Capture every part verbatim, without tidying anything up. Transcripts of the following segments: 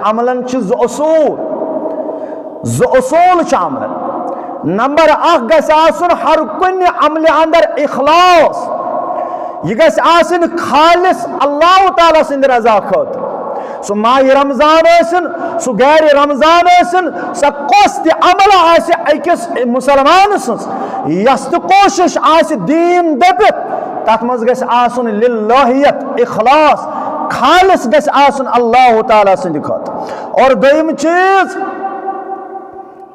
عملن چھِ زٕ اصوٗل۔ زٕ اصوٗل چھِ عملن۔ نمبر اکھ گژھِ آسُن ہر کُنہِ عملہِ اندر اخلاص۔ یہِ گژھِ آسٕنۍ خالص اللہ تعالیٰ سٕنٛدِ رضا خٲطرٕ۔ سُہ ماہِ رمضان ٲسِن، سُہ غیر رمضان ٲسِن، سۄ کۄس تہِ عمل آسہِ أکِس مسلمان سٕنٛز، یۄس تہِ کوٗشِش آسہِ دیٖن دٔپِتھ، تتھ منٛز گژھِ آسُن للہیت، اخلاص، خالص گژھِ آسُن اللہ تعالیٰ سٕنٛدِ خٲطرٕ۔ اور دوٚیِم چیٖز،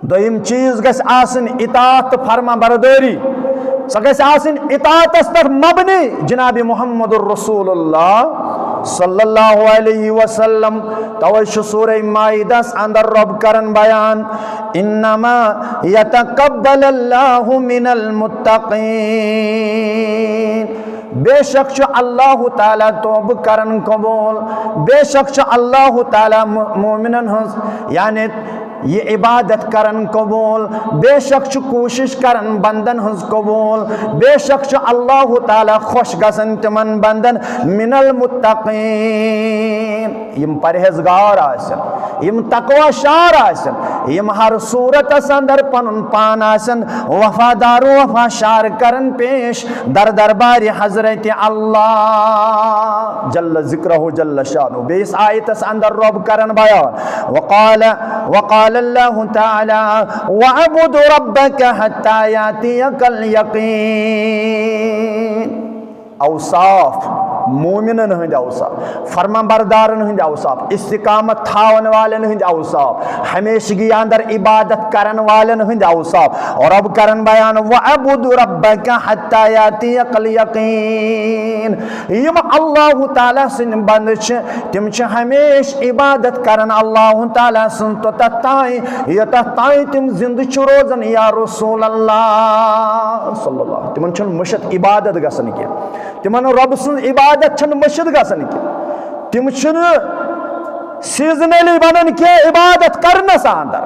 دوٚیِم چیٖز گژھِ آسٕنۍ اطاعت تہٕ فرما بردٲری۔ سۄ گژھِ آسٕنۍ اطاعتس پٮ۪ٹھ مبنی جناب محمد رسول اللہ صلی اللہ علیہ وسلم۔ توے چھُ سورہ مائدس اندر رب کران بیان، انما یتقبل اللہ من المتقین۔ بے شک چھُ اللہ تعالیٰ توبہٕ کران قبول، بے شک چھُ اللہ تعالیٰ مُ-، مومنن ہٕنٛز، یعنی یہِ عبادت کران قبول، بے شک چھُ کوٗشش کران بندن ہٕنٛز قبول، بے شک چھُ اللہ تعالیٰ خۄش گژھان تِمن بندن، من المتقین، یِم پرہیزگار آسن، یِم تقوی شار آسن، یِم ہر صورتس اندر پنُن پان آسن وفادار و وفا شار کران پیش در دربار حضرت اللہ جل ذکرہ جل شانہ۔ بیٚیِس آیتس اندر رب کران بیان، وقال، وقال اللہ تعالیٰ، واعبد ربک حتی یاتیک الیقین۔ اوصاف، مومنن ہٕنٛدۍ اوصاف، فرما بردارن ہٕنٛدۍ اوصاف، استقامت تھاون والٮ۪ن ہٕنٛدۍ اوصاف، ہمیشگی اندر عبادت کرن والٮ۪ن ہٕنٛدۍ اوصاف۔ اور رب کرن بیان، وَاعْبُدْ رَبَّكَ حَتَّى يَأْتِيَكَ الْيَقِينُ۔ یِم اللہ تعالیٰ سٕنٛدۍ بندٕ چھِ، تِم چھِ ہمیشہِ عبادت کران اللہ تعالیٰ سٕنٛز توٚتتھ تام، یوٚتتھ تام تِم زِندٕ چھِ روزان، یا رسول اللہ صلی اللہ۔ تِمن چھُنہٕ مٔشِتھ عبادت گژھان کینٛہہ، تِمن رۄب سٕنٛز عبادت چھَنہٕ مٔشِتھ گژھان کینٛہہ۔ تِم چھِنہٕ seasonally بنان کینٛہہ عبادت کرنس اندر۔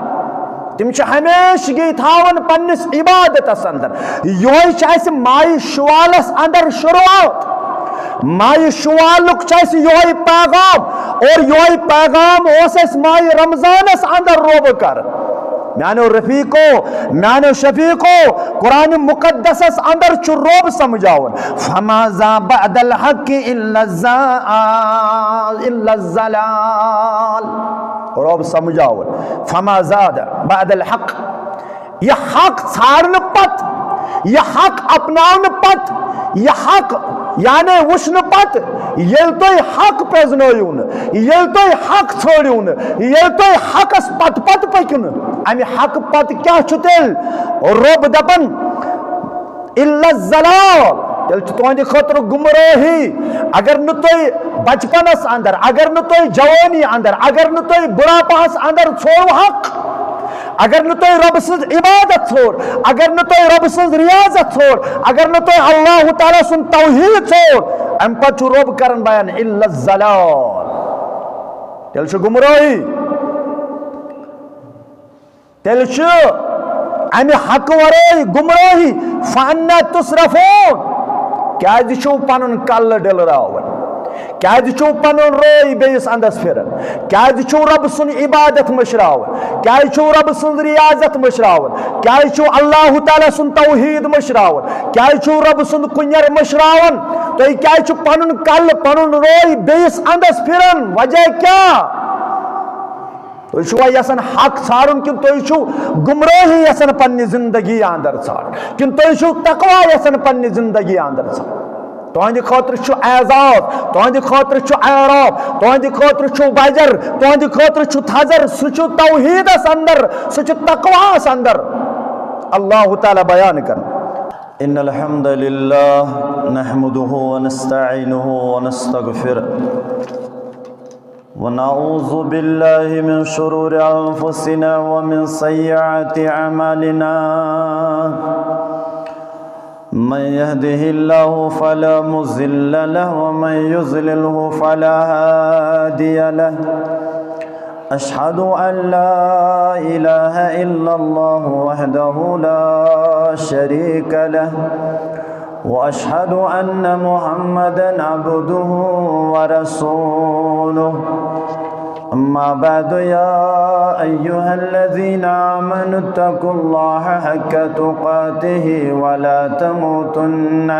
تِم چھِ ہمیشگی تھاوان پننِس عبادتس اندر۔ یہوے چھِ اسہِ ماہِ شوالس اندر شروعات۔ ماہِ شوالُک چھُ اسہِ یہوے پیغام، اور یہوے پیغام اوس اسہِ ماہِ رمضانس اندر روبہٕ کران۔ میانیو رفیقو، میانیو شفیقو، قرآن مقدسس اندر چھُ روب سمجھاوان، فماذا بعد الحق الا الزا-، الا الضلال۔ روب سمجھاوان، فما زاد بعد الحق۔ یہِ حق ژھانڈنہٕ پتہٕ، یہِ حق اپناونہٕ پتہٕ، یہِ حق یعنی وٕچھنہٕ پتہٕ، ییٚلہِ تُہۍ حق پرٛزنٲیِو نہٕ، ییٚلہِ تُہۍ حق ژھٲنٛڈِو نہٕ، ییٚلہِ تُہۍ حقس پتہٕ پتہٕ پٔکِو نہٕ، امہِ حقہٕ پتہٕ کیٛاہ چھُ تیٚلہِ؟ رۄب دپان، الا الضلال، تیٚلہِ چھُ تُہنٛدِ خٲطرٕ گمرٲہی۔ اگر نہٕ تُہۍ بچپنس اندر، اگر نہٕ تُہۍ جوٲنی اندر، اگر نہٕ تُہۍ بُڑھاپہس اندر ژھورو حق، اگر نہٕ تۄہہِ رۄبہٕ سٕنٛز عبادت ژھور، اگر نہٕ تۄہہِ رۄبہٕ سٕنٛز ریاضت ژھور، اگر نہٕ تۄہہِ اللہ تعالیٰ سُنٛد توحیٖد ژھور، اَمہِ پتہٕ چھُ رۄب کران بیان الا الضلال۔ تیٚلہِ چھُ گمرٲہی، تیٚلہِ چھُ اَمہِ حقہٕ ورٲے گمرٲہی۔ فانا تصرفون، کیازِ چھُو پنُن کلہٕ ڈلراوان؟ کیازِ چھِو پنُن رٲے بیٚیِس اندس پھران؟ کیازِ چھِو رۄبہٕ سُنٛد عبادت مٔشراوان؟ کیازِ چھِو رۄبہٕ سٕنٛز ریاضت مٔشراوان؟ کیازِ چھِو اللہ تعالیٰ سُنٛد توحیٖد مٔشراوان؟ کیازِ چھِو رۄبہٕ سُنٛد کُنٮ۪ر مٔشراوان؟ تُہۍ کیازِ چھِو پنُن کلہٕ، پنُن رٲے بیٚیِس اندس پھران؟ وجہ کیٛاہ؟ تُہۍ چھِوا یژھان حق ژھانڈُن کِنہٕ تُہۍ چھِو گمرٲہی یژھان پننہِ زندگی اندر ژھانڈُن؟ کِنہٕ تُہۍ چھِو تقوی یژھان پننہِ زندگی اندر ژھانڈُن؟ تُہنٛدِ خٲطرٕ چھُ اعزاز، تُہنٛدِ خٲطرٕ چھُ اعراب، تُہنٛدِ خٲطرٕ چھُ بجر، تُہنٛدِ خٲطرٕ چھُ تھزر، سُہ چھُ توحیٖدس اندر، سُہ چھُ تقواہس اندر۔ اللہ تعالیٰ بیان کران۔ ان الحمد للہ نحمده ونستعینه ونستغفره ونعوذ بالله من شرور أنفسنا ومن سيئات أعمالنا۔ من يهده الله فلا مضل له ومن يضلله فلا هادي له۔ أشهد أن لا إله إلا الله وحده لا شريك له، وأشهد أن محمدا عبده ورسوله۔ أما بعد، يا أيها الذين آمنوا اتقوا الله حق تقاته ولا تموتن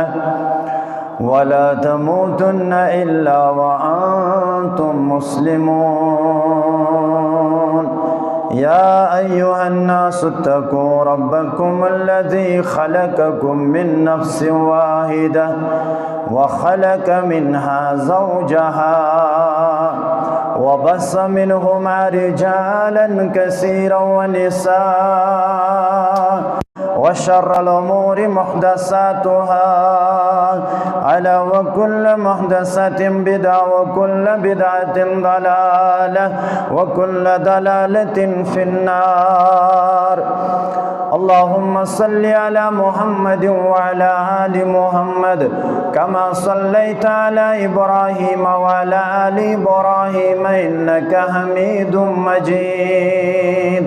ولا تموتن إلا وأنتم مسلمون. يا أيها الناس اتقوا ربكم الذي خلقكم من نفس واحدة وخلق منها زوجها وبث منهما رجالا كثيرا ونساء وشر الأمور محدثاتها، ألا وكل محدثة بدعة وكل بدعة ضلالة وكل ضلالة في النار. اللهم صل على محمد وعلى آل محمد كما صليت على إبراهيم وعلى آل إبراهيم إنك حميد مجيد.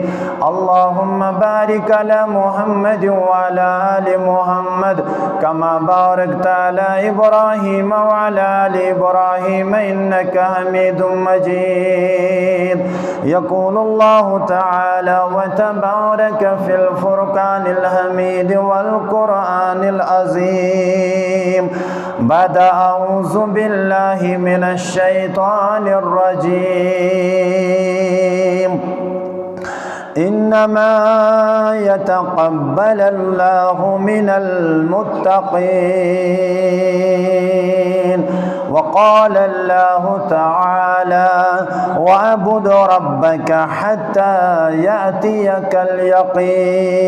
اللهم بارك على محمد وعلى آل محمد كما باركت على إبراهيم وعلى آل إبراهيم إنك حميد مجيد. يقول الله تعالى وتبارك في الفرقان الحميد والقرآن العظيم بعد أعوذ بالله من الشيطان الرجيم. إنما يتقبل الله من المتقين. وقال الله تعالى: واعبد ربك حتى يأتيك اليقين.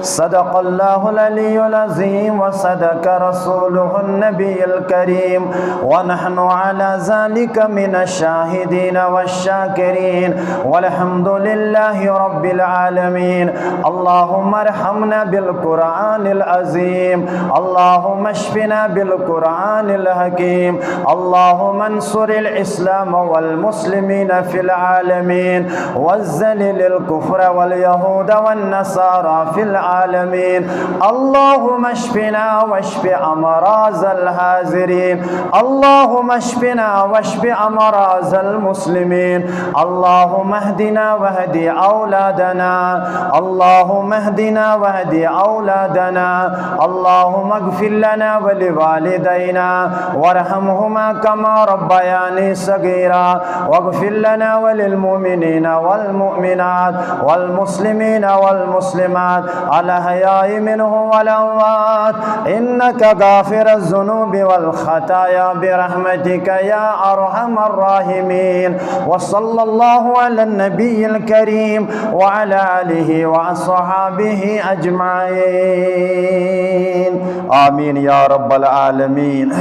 صدق الله العلي العظيم وصدق رسوله النبي الكريم، ونحن على ذلك من الشاهدين والشاكرين، والحمد لله رب العالمين. اللهم ارحمنا بالقرآن العظيم، اللهم اشفنا بالقرآن الحكيم، اللهم انصر الإسلام والمسلمين في العالمين، وذلل الكفر واليهود والنصارى في العالمين. اللهم اشفنا واشف أمراض الحاضرين. اللهم اشفنا واشف أمراض المسلمين. اللهم اهدنا واهد أولادنا. اللهم اهدنا واهد أولادنا. اللهم اغفر لنا ولوالدينا وارحمهما كما ربياني صغيرا. واغفر لنا وللمؤمنين والمؤمنات والمسلمين والمسلمات الأحياء منهم والأموات إنك غافر الذنوب والخطايا برحمتك يا أرحم الراحمين. وصلى الله على النبي الكريم وعلى آله وأصحابه أجمعين. آمين يا رب العالمين.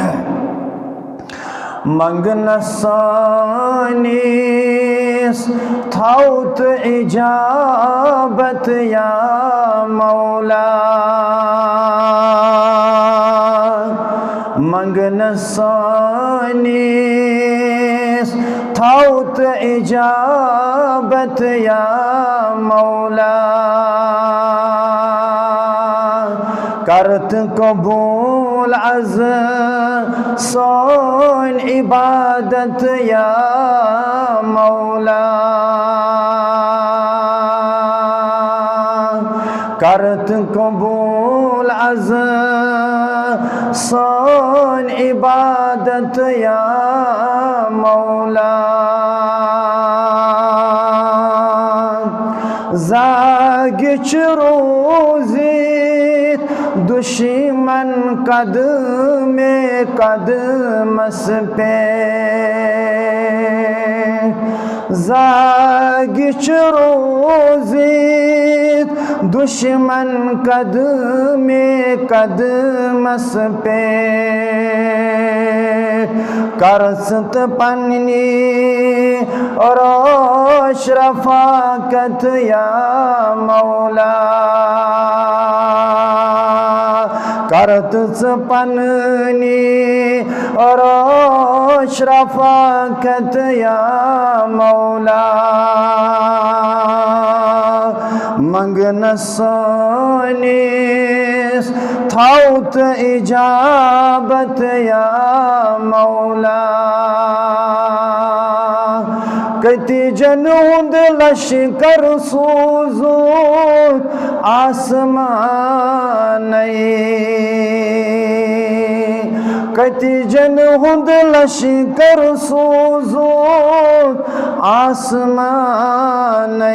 منگنس سٲنِس تھاو تہٕ اجابت یا مولا۔ منگنس سٲنِس تھاو تہٕ اجابت یا مولا۔ کر تہٕ قبول از سٲنۍ عبادت یا مولا۔ کر تہٕ قبول از سٲنۍ عبادت یا مولا۔ زاگہِ چھِ روٗزِتھ دُشمن قدمے قدمس پٮ۪ٹھ۔ زاگہِ چھِ روٗزِتھ دُشمن قدمے قدمس پٮ۪ٹھ۔ کر ژٕ تہٕ پننہِ عرش رفاقت یا مولا۔ کر تہٕ ژٕ پننہِ عرش رفاقت یا مولا۔ منگنس سٲنِس تھاو تہٕ اجابت یا مولا۔ کتیجن ہُنٛد لشکر سوٗزُتھ آسمانے۔ کتیجن ہُنٛد لشکر سوٗزُتھ آسمانے۔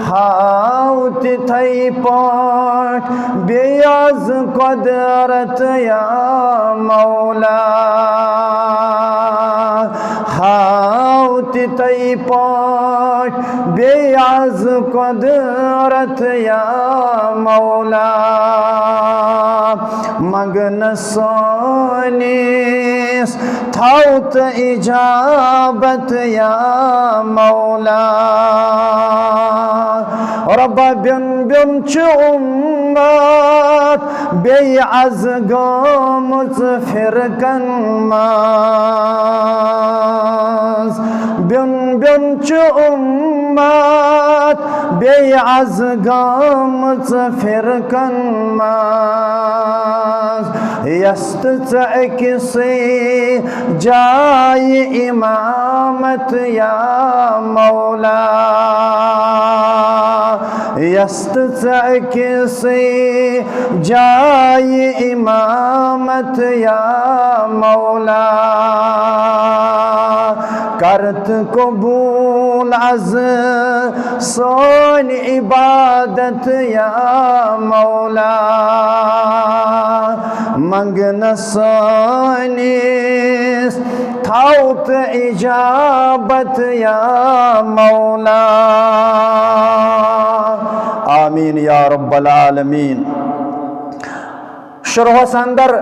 ہاو تِتھے پٲٹھۍ بیٚیہِ از قۄدرت یا مولا۔ ہاو تِتھے پٲٹھۍ بیٚیہِ از قۄدرت یا مولا۔ منگنس سٲنِس تھاو تہٕ اجابت یا مولا۔ رۄبا، بیوٚن بیوٚن چھِ اُمت بیٚیہِ از گٔمٕژ فرقن منٛز۔ بیوٚن بیوٚن چھِ اُمت بیٚیہِ از گٔمٕژ فرقن منٛز۔ یس تہٕ ژٕ أکسٕے جایہِ امامت یا مولا۔ یس تہٕ ژٕ أکسٕے جایہِ امامت یا مولا۔ کر تہٕ قبول از سٲنۍ عبادت یا مولا۔ منگنس سٲنِس تھاو تہٕ اجابت یا مولا۔ آمین یا رب العالمین۔ شروعس اندر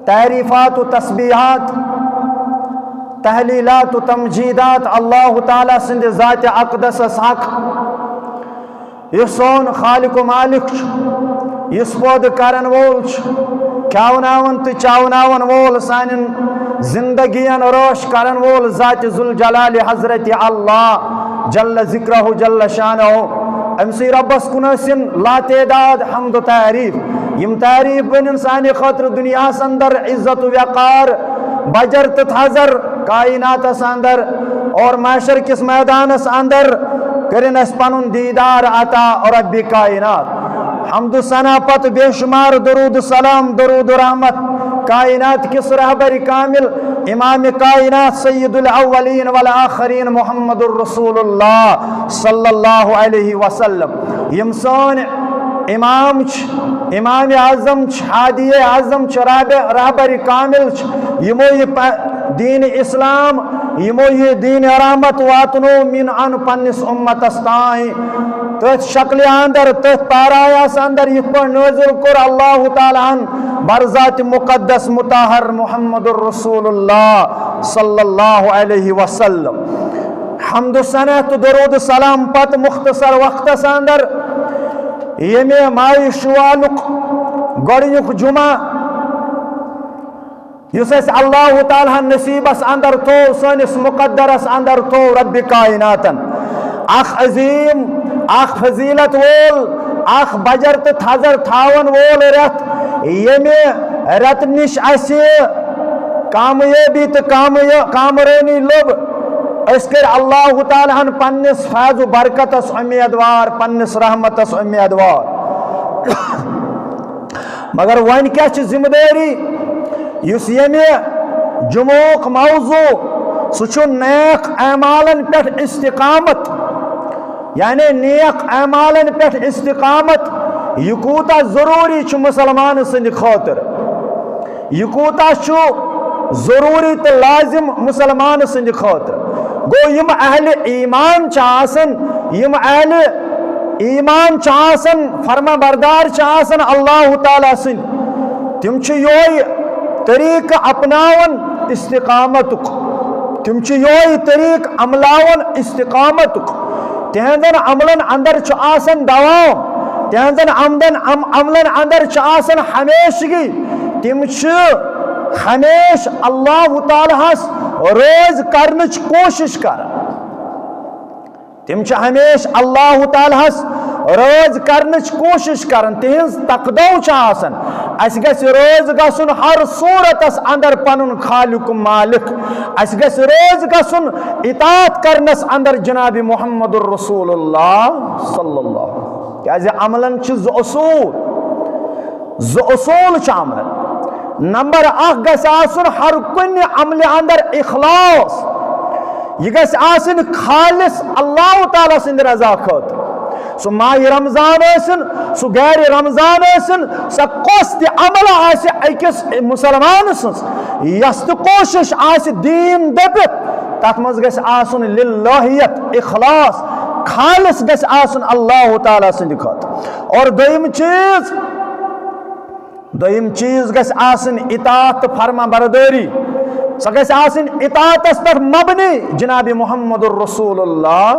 تعریفات و تسبیحات، تحلیلات و تمجیدات اللہ تعالیٰ سٕنٛدِ ذاتِ اقدسس حق، یُس سون خالق و مالک چھُ، یُس پٲدٕ کرن وول چھُ، کھیاوناوان تہٕ چاوناوان وول، سانٮ۪ن زندگین رٲچھ کرن وول ذاتِ ذوالجلال حضرت اللہ جل ذکرہ جل شانہ۔ أمۍ سٕے رۄبس کُن ٲسِن لاتعداد حمد و تعریف۔ یِم تعریف بنن سانہِ خٲطرٕ دُنیاہس اندر عزت و وقار، بجر تہٕ تھزر کائناتس اندر اور محشر کِس میدانس اندر کٔرِن اَسہِ پنُن دیدار عطا رب کائنات۔ حمد و ثنا پتہٕ بے شمار درود و سلام، درود و رحمت کائنات کِس رہبر کامل، امام کائنات، سید الاولین والآخرین محمد الرسول اللہ صلی اللہ علیہ وسلم۔ یِم سٲنۍ امام چھِ، امام اعظم چھِ، ہادی اعظم چھِ، رہب-، رہبر کامل چھِ، یِمو یہِ پ-، دین اسلام، یِمو یہِ دین رحمت واتنو من ان پننِس امتس تام۔ تٔتھۍ شکلہِ اندر، تٔتھۍ پیرایس اندر یِتھ پٲٹھۍ نٲزِل کوٚر اللہ تعالیٰ ہن بر ذات مقدس مطہر محمد الرسول اللہ صلی اللہ علیہ وسلم۔ حمد و ثنا تہٕ درود سلام پتہٕ مختصر وقتس اندر ییٚمہِ ماہِ شوالُک گۄڈٕنیُک جمعہ، یُس اَسہِ اللہ تعالیٰ ہن نصیبس اندر تھوو، سٲنِس مقدرس اندر تھوو رب کائناتن، اکھ عظیم، اکھ فضیلت وول، اکھ بجر تہٕ تھزر تھاون وول رٮ۪تھ، ییٚمہِ رٮ۪تہٕ نِش اَسہِ کامیٲبی تہٕ کامیا-، کامرٲنی لوٚب۔ أسۍ کٔرۍ اللہ تعالیٰ ہن پننِس فیض و برکتس امیدوار، پننِس رحمتس امیدوار۔ مگر وۄنۍ کیٛاہ چھِ ذمہٕ دٲری؟ یُس ییٚمہِ جمعُک موضوع، سُہ چھُ نیک اعمالن پٮ۪ٹھ استقامت، یعنی نیک اعمالن پٮ۪ٹھ استقامت۔ یہِ کوٗتاہ ضروٗری چھُ مُسلمان سٕنٛدِ خٲطرٕ، یہِ کوٗتاہ چھُ ضروٗری تہٕ لازم مُسلمان سٕنٛدِ خٲطرٕ۔ گوٚو، یِم اہلِ ایمان چھِ آسان، یِم اہلِ ایمان چھِ آسان، فرما بردار چھِ آسان اللہ تعالیٰ سٕنٛدۍ، تِم چھِ یِہوٚے طریٖقہٕ اپناوان استقامتُک، تِم چھِ یِہوٚے طریٖقہٕ عملاوان استقامتُک۔ تِہنٛزن عملن اندر چھُ آسان دوام، تِہنٛزن عمدن-، عم-، عملن اندر چھُ آسان ہمیشگی۔ تِم چھِ ہمیشہٕ اللہ تعالیٰ ہس رٲضۍ کرنٕچ کوٗشش کران۔ تِم چھِ ہمیشہِ اللہ تعالیٰ ہس رٲضۍ کرنٕچ کوٗشِش کران، تِہنٛز تقدو چھِ آسان۔ اسہِ گژھِ رٲضۍ گژھُن ہر صوٗرتس اندر پنُن خالق و مالک۔ اسہِ گژھِ رٲضۍ گژھُن اطاعت کرنس اندر جناب محمد رسول اللہ صلی اللہ علیہ وسلم۔ کیازِ عملن چھِ زٕ اصوٗل، زٕ اصوٗل چھِ عملن۔ نمبر اکھ گژھِ آسُن ہر کُنہِ عملہِ اندر اخلاص۔ یہِ گژھِ آسٕنۍ خالص اللہ تعالیٰ سٕنٛدِ رضا خٲطرٕ۔ سُہ ماہِ رمضان ٲسِن، سُہ گرِ رمضان ٲسِن، سۄ کۄس تہِ عمل آسہِ أکِس مسلمان سٕنٛز، یۄس تہِ کوٗشِش آسہِ دیٖن دٔپِتھ، تتھ منٛز گژھِ آسُن للہیت، اخلاص، خالص گژھِ آسُن اللہ تعالیٰ سٕنٛدِ خٲطرٕ۔ اور دوٚیِم چیٖز، دوٚیِم چیٖز گژھِ آسٕنۍ اطاعت تہٕ فرما بردٲری۔ سۄ گژھِ آسٕنۍ اطاعتس پٮ۪ٹھ مبنی جناب محمد رسول اللہ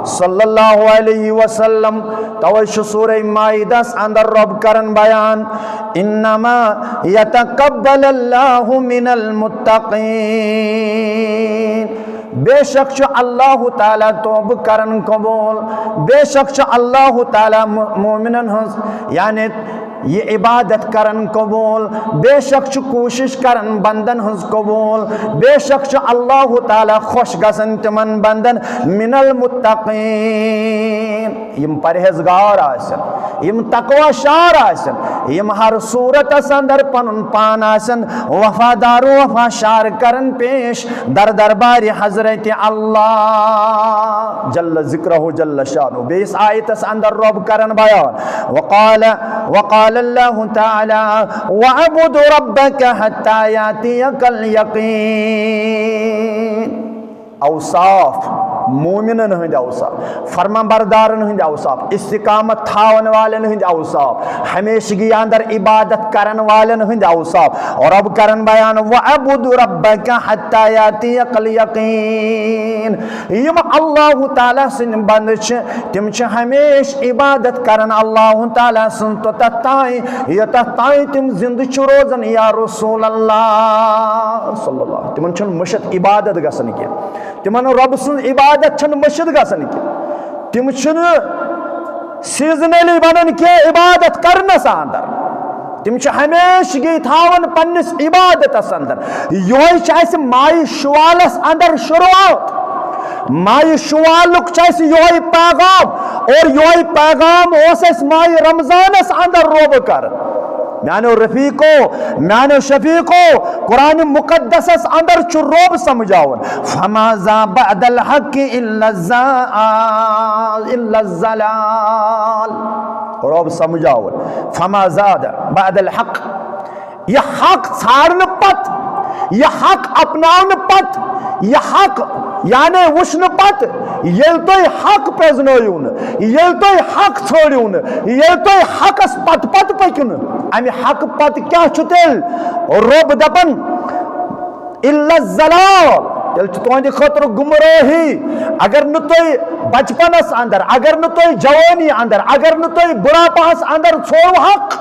صلی اللہ علیہ وسلم۔ توے چھُ سورہ مائدس اندر رب کران بیان، انما یتقبل اللہ من المتقین۔ بے شک چھُ اللہ تعالیٰ توبہٕ کران قبول، بے شک چھُ اللہ تعالیٰ مُ-، مومنن ہٕنٛز، یعنی یہِ عبادت کران قبول، بے شک چھُ کوٗشِش کران بندن ہٕنٛز قبول، بے شک چھُ اللہ تعالیٰ خۄش گژھان تِمن بندن من المتقین، یِم پرہیزگار آسن، یِم تقوی شار آسن، یِم ہر صورتس اندر پنُن پان آسن وفادار و وفا شار کران پیش در دربار حضرت اللہ جل ذکرہ جل شانہ۔ بیٚیِس آیتس اندر رب کران بیان، وقال، وقال اللہ تعالی، واعبد ربک حتی یاتیک الیقین۔ اوصاف، مومنن ہٕنٛدۍ اوصاف، فرما بردارن ہٕنٛدۍ اوصاف، استقامت تھاون والٮ۪ن ہٕنٛدۍ اوصاف، ہمیشگی اندر عبادت کرن والٮ۪ن ہٕنٛدۍ اوصاف۔ رب کرن بیان، وَاعْبُدْ رَبَّكَ حَتَّى يَأْتِيَكَ الْيَقِينُ۔ یِم اللہ تعالیٰ سٕنٛدۍ بندٕ چھِ، تِم چھِ ہمیشہِ عبادت کران اللہ تعالیٰ سٕنٛز توٚتتھ تام، یوٚتتھ تام تِم زِندٕ چھِ روزان۔ یا رسول اللہ صلی اللہ، تِمن چھُنہٕ مٔشِتھ عبادت گژھان کینٛہہ، تِمن رۄب سٕنٛز عبادت چھَنہٕ مٔشِتھ گژھان کینٛہہ، تِم چھِنہٕ سیزنلی بنان کینٛہہ عبادت کرنس اندر۔ تِم چھِ ہمیشگی تھاوان پننِس عبادتس اندر۔ یہوے چھِ اسہِ ماہِ شوالس اندر شروعات۔ ماہِ شوالُک چھُ اسہِ یہوے پیغام، اور یہوے پیغام اوس اسہِ ماہِ رمضانس اندر روبہٕ کران۔ میانیو رفیقو، میانیو شفیقو، قرآن مقدسس اندر چھُ روب سمجھاوان، فماذا بعد الحق الا الز-، الا الضلال۔ روب سمجھاوان، فما زاد بعد الحق۔ یہِ حق ژھانڈنہٕ پتہٕ، یہِ حق اپناونہٕ پتہٕ، یہِ حق یعنی وٕچھنہٕ پتہٕ، ییٚلہِ تُہۍ حق پرٛزنٲیِو نہٕ، ییٚلہِ تُہۍ حق ژھٲنڈِو نہٕ، ییٚلہِ تُہۍ حقس پتہٕ پتہٕ پٔکِو نہٕ، امہِ حقہٕ پتہٕ کیٛاہ چھُ تیٚلہِ؟ رۄب دپان، الا الضلال، تیٚلہِ چھُ تُہنٛدِ خٲطرٕ گمرٲہی۔ اگر نہٕ تُہۍ بچپنس اندر، اگر نہٕ تُہۍ جوانی اندر، اگر نہٕ تُہۍ بڑھاپہس اندر ژھوٚرو حق،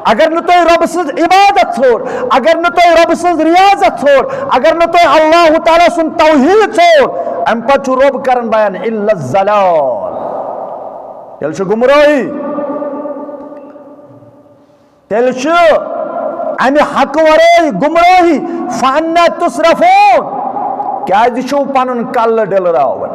اگر نہٕ تُہۍ رۄبہٕ سٕنٛز عبادت ژھوٚر، اگر نہٕ تُہۍ رۄبہٕ سٕنٛز ریاضت ژھوٚر، اگر نہٕ تُہۍ اللہ تعالیٰ سُنٛد توحید ژھوٚر، امہِ پتہٕ چھُ رۄب کران بیان الا الضلال، تیٚلہِ چھُ گمرٲہی۔ تیٚلہِ چھُ امہِ حقہٕ ورٲے گمرٲہی۔ فانا تصرفون؟ کیازِ چھِو پنُن کلہٕ ڈٔلراوان؟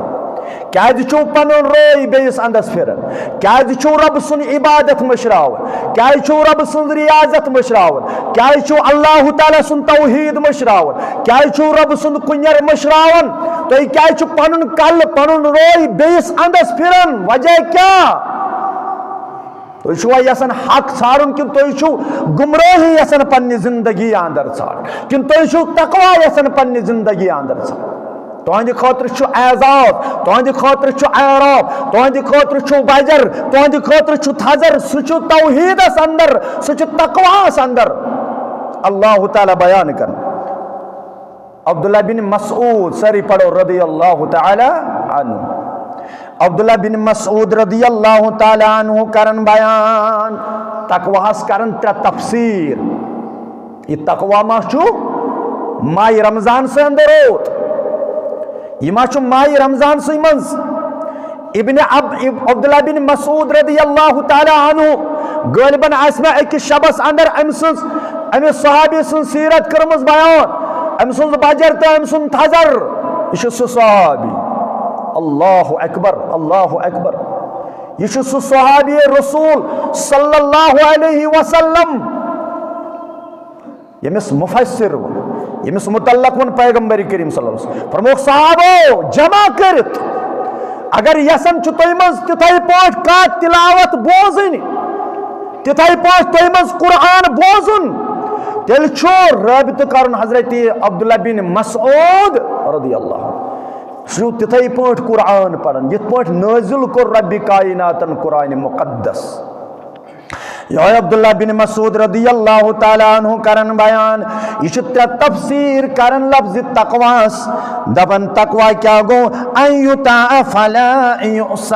کیازِ چھِو پنُن رٲے بیٚیِس اندس پھران؟ کیازِ چھِو رۄبہٕ سُنٛد عبادت مٔشراوان؟ کیازِ چھِو رۄبہٕ سٕنٛز ریاضت مٔشراوان؟ کیازِ چھِو اللہ تعالیٰ سُنٛد توحید مٔشراوان؟ کیازِ چھِو رۄبہٕ سُنٛد کُنٮ۪ر مٔشراوان؟ تُہۍ کیازِ چھِو پنُن کلہٕ، پنُن رٲے بیٚیِس اندس پھران؟ وجہ کیٛاہ؟ تُہۍ چھِوا یژھان حق ژھانڈُن کِنہٕ تُہۍ چھِو گمرٲہی یژھان پننہِ زندگی اندر ژھانڈُن؟ کِنہٕ تُہۍ چھِو تقوی یژھان پننہِ زندگی اندر ژھانڈُن؟ تُہنٛدِ خٲطرٕ چھُ اعزاز، تُہنٛدِ خٲطرٕ چھُ اعراب، تُہنٛدِ خٲطرٕ چھُ بجر، تُہنٛدِ خٲطرٕ چھُ تھزر، سُہ چھُ توحیدس اندر، سُہ چھُ تقواہس اندر۔ اللہ تعالیٰ بیان کران۔ عبداللہ بن مسعود، سٲری پرو رضی اللہ تعالیٰ عنہ۔ عبداللہ بن مسعود رضی اللہ تعالیٰ عنہ کرن بیان، تقواہس کرن ترٛےٚ تفسیر۔ یہ تقوی ما چھُ ماہِ رمضان سٕے اندر روت؟ یہ ما چھُ ماہِ رمضان سٕے منٛز؟ ابن عب-، اب-، عبداللہ بن مسعود رضی اللہ تعالیٰ عنہ، غالباً آسہِ مےٚ أکِس شبس اندر أمۍ سٕنٛز، أمِس صحابی سٕنٛز سیرت کٔرمٕژ بیان، أمۍ سٕنٛز بجر تہٕ أمۍ سُنٛد تھزر۔ یہِ چھُ سُہ صحابی۔ اللہ اکبر، اللہ اکبر۔ یہِ چھُ سُہ صحابی رسول صلی اللہ علیہ وسلم۔ ییٚمِس مفسر ووٚن، ییٚمِس متعلق ووٚن پیغمبر کریم صلی اللہ علیہ وسلم، فرمووُکھ، صحابو، جمع کٔرِتھ، اگر یژھان چھُ تُہۍ منٛز تِتھے پٲٹھۍ کانٛہہ تلاوت بوزٕنۍ، تِتھے پٲٹھۍ تُہۍ منٛز قرآن بوزُن، تیٚلہِ چھُ رٲبطہٕ کرُن حضرت عبداللہ بن مسعود رضی اللہ عنہ۔ سُہ چھُ تِتھے پٲٹھۍ قرآن پران، یِتھ پٲٹھۍ نٲزِل کوٚر ربِ کائناتن قرآن مقدس۔ یہوے عبداللہ بن مسعود رضی اللہ تعالیٰ عنہ کران بیان، یہِ چھُ ترٛےٚ تفسیر کران لفظ تقواس۔ دپان تقوا کیا گو؟ ان یطاع فلا یعصی۔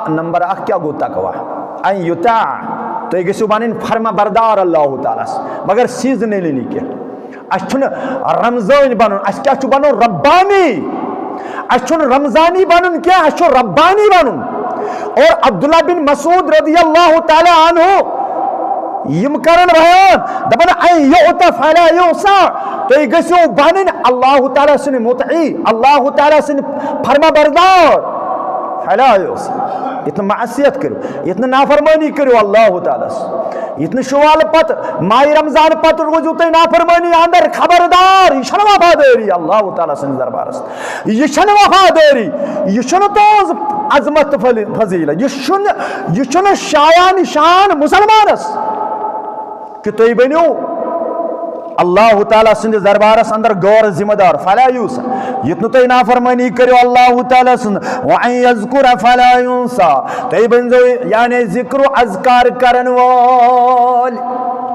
نمبر اکھ کیا گو تقوا؟ ان یطاع، تُہۍ گٔژھِو بنٕنۍ فرما بردار اللہ تعالیٰ ہس، مگر seasonally نہٕ کینٛہہ۔ اسہِ چھُنہٕ رمضٲنۍ بنُن، اسہِ کیٛاہ چھُ بنُن؟ ربانی۔ اسہِ چھُنہٕ رمضانی بنُن کینٛہہ، اسہِ چھُ ربانی بنُن۔ اور عبداللہ بن مسعود رضی اللہ تعالیٰ عنہ یِم کرن بیان، دپان، "ان یعطی فلا یعصی"، تُہۍ گٔژھِو بنٕنۍ اللہ تعالیٰ سٕنٛدۍ مطیع، اللہ تعالیٰ سٕنٛدۍ فرما بردار۔ فلا یعصی، یِتھ نہٕ معصیت کٔرِو، یِتھ نہٕ نافرمٲنی کٔرِو اللہ تعالیٰ ہس۔ یِتھ نہٕ شوال پتہٕ، ماہِ رمضان پتہٕ روٗزِو تُہۍ نافرمٲنی اندر، خبردار، یہِ چھنہٕ وفادٲری اللہ تعالیٰ سٕنٛدِس دربارس۔ یہِ چھنہٕ وفادٲری، یہِ چھُنہٕ تُہنٛز عظمت تہٕ فضی-، فضیلت، یہِ چھُنہٕ، یہِ چھُنہٕ شایان شان مسلمانس۔ کہ تُہۍ بٔنِو اللہ تعالیٰ سٕنٛدِس دربارس اندر غٲر ذمہ دار، فلا یعصی، یُتھ نہٕ تُہۍ نافرمٲنی کٔرِو اللہ تعالیٰ سٕنٛز، وان یذکر فلا ینسی، تُہۍ بٔنزیو یعنی ذکر و اذکار کرن وٲلۍ،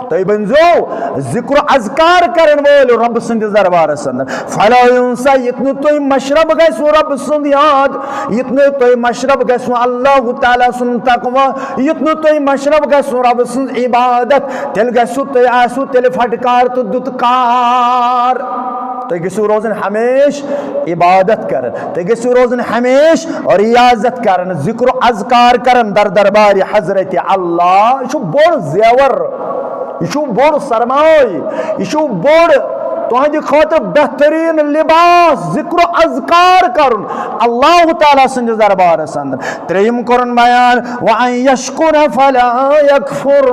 تُہۍ بٔنزیو ذکر و اذکار کرن وٲلۍ رب سٕنٛدِس دربارس اندر، فلا ینسی، یُتھ نہٕ تُہۍ مشرب گژھِو رب سُنٛد یاد، یُتھ نہٕ تُہۍ مشرب گژھِو اللہ تعالیٰ سُنٛد تقوی، یُتھ نہٕ تُہۍ مشرب گژھِو رب سٕنٛز عبادت، تیٚلہِ گژھِو تُہۍ آسِو تیٚلہِ پھٹکار تہٕ دُتکار۔ تُہۍ گٔژھِو روزٕنۍ ہمیشہِ عبادت کران، تُہۍ گٔژھِو روزٕنۍ ہمیشہِ ریاضت کران، ذکر و اذکار کران در دربارِ حضرت اللہ۔ یہِ چھُ بوٚڑ زیور۔ یہِ چھُ بوٚڑ سرمایہِ، یہِ چھُ بوٚڑ تُہنٛدِ خٲطرٕ بہتریٖن لباس، ذکر و اذکار کرُن اللہ تعالیٰ سٕنٛدِس دربارس اندر۔ ترٛیٚیِم کوٚرُن بیان، وان یشکر فلا یکفر،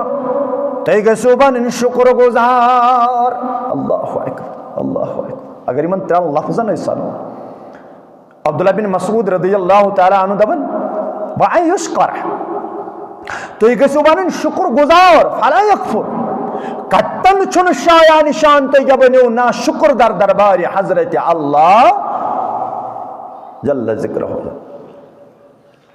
تُہۍ گٔژھِو بنٕنۍ شُکر گُزار۔ اللہ اکبر، اللہ اکبر۔ اگر یِمن ترٛٮ۪ن لفظن أسۍ سنو، عبداللہ بن مسعود رضی اللہ تعالیٰ عنہ دپان، وان یشکر، تُہۍ گٔژھِو بنٕنۍ شُکر گُزار، فلا یکفر، کتن چھُنہٕ شایان شان تُہۍ کیٛاہ بٔنِو نا شُکر در دربارِ حضرت اللہ جل ذکرہ۔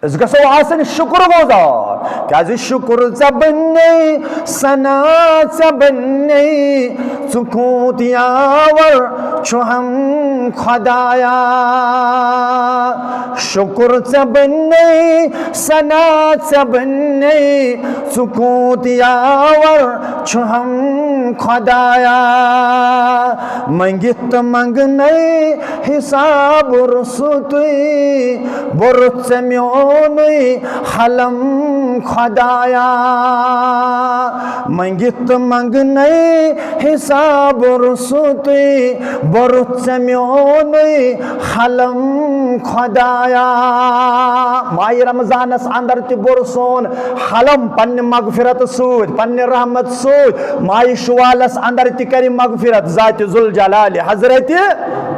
أسۍ گژھو آسٕنۍ شُکر گُزار، کیٛازِ شُکر ژےٚ بنے، ثنا ژےٚ بنے، ژٕ کوٗت یاور چھُ ہم خدایا۔ شُکر ژےٚ بنے، ثنا ژےٚ بنے، ژٕ کوٗت یاور چھُ ہم خدایا۔ منٛگِتھ تہٕ منٛگنے حساب روٚستُے، بوٚرُتھ ژےٚ میونُے حلم خدایا۔ منٛگِتھ تہٕ منٛگنے حساب روٚستُے، بوٚرُتھ ژےٚ میونُے حلم خدایا۔ ماہِ رمضانس اندر تہِ بوٚر سون حلم پننہِ مغفرت سۭتۍ، پننہِ رحمت سۭتۍ، ماہِ شوالس اندر تہِ کرِ مغفرت ذات ذوالجلال حضرت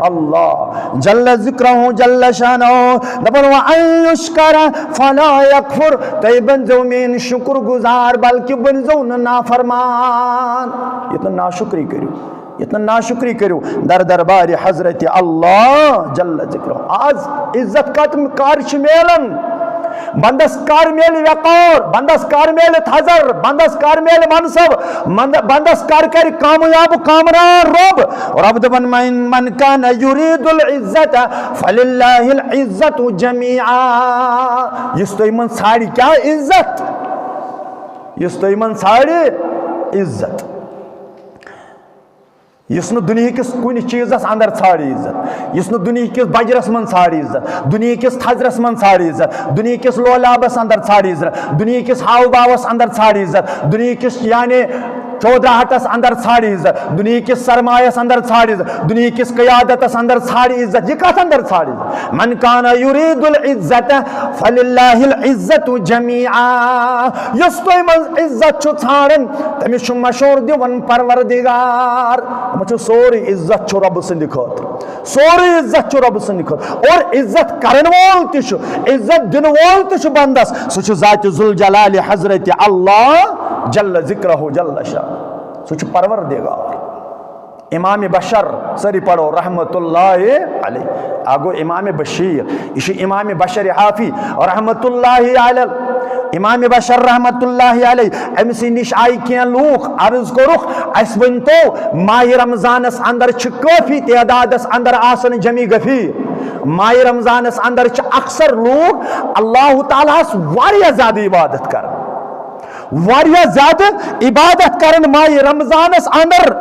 اللہ جل ذکرہ جل شانہ۔ دپان، وان یشکر فلا یکفر، تُہۍ بٔنزیو میٲنۍ شُکر گُزار، بلکہِ بٔنزیو نہٕ نافرمان۔ یُتھ نہٕ ناشُکری کٔرِو، یُتھ نہٕ ناشُکری کٔرِو در دربارِ حضرت اللہ جل ذکرہ۔ آز عزت کتھ کر چھِ میلان؟ بندس کر میلہِ وقار، بندس کر میلہِ تھزر، بندس کر میلہِ منصب، مند-، بندس کر کرِ کامیاب کامران رب۔ رب دپان، من، من کان یرید العزت فللہ العزت جمیعا۔ یُس تُہۍ منٛز ژھانڈِ کیا عزت؟ یُس تُہۍ منٛز ژھانڈِ عزت۔ یُس نہٕ دُنیہکِس کُنہِ چیٖزس اندر ژھانڈِ عزت، یُس نہٕ دُنیہکِس بجرس منٛز ژھانڈِ عزت، دُنیہکِس تھزرس منٛز ژھانڈِ عزت، دُنیہکِس لولابس اندر ژھانڈِ عزت، دُنیہکِس ہاو باوس اندر ژھانڈِ عزت، دُنیہکِس یعنی چودراہٹس اندر ژھانڈِ عزت، دُنیہکِس سرمایس اندر ژھانڈِ عزت، دُنیہکِس قیادتس اندر ژھانڈِ عزت۔ یہِ کتھ اندر ژھانڈِ عزت؟ من کان یرید العزت فللہ العزت جمیعا۔ یُس تُہۍ منٛز عزت چھُ ژھانڈان، تٔمِس چھُ مشورٕ دِوان پروردگار۔ دَپان چھُ سورُے عزت چھُ رۄبہٕ سٕنٛدِ خٲطرٕ، سورُے عزت چھُ رۄبہٕ سٕنٛدِ خٲطرٕ۔ اور عزت کرن وول تہِ چھُ، عزت دِنہٕ وول تہِ چھُ بندس، سُہ چھُ ذات ذوالجلال حضرت اللہ جل ذکرہ جل شان، سُہ چھُ پروردگار۔ امام بشر، سٲری پرو رحمت اللہ علیہ۔ اکھ گوٚو امام بشیر، یہِ چھُ امام بشر حافی رحمت اللہ علیہ۔ امام بشر رحمت اللہ علیہ، أمۍ سٕے نِش آیہِ کینٛہہ لوٗکھ، عرض کوٚرُکھ، "اَسہِ ؤنۍ تو، ماہِ رمضانس اندر چھِ کٲفی تعدادس اندر آسان جمی غفیر، ماہِ رمضانس اندر چھِ اکثر لوٗکھ اللہ تعالیٰ ہس واریاہ زیادٕ عبادت کران۔" واریاہ زیادٕ عبادت کرن ماہِ رمضانس اندر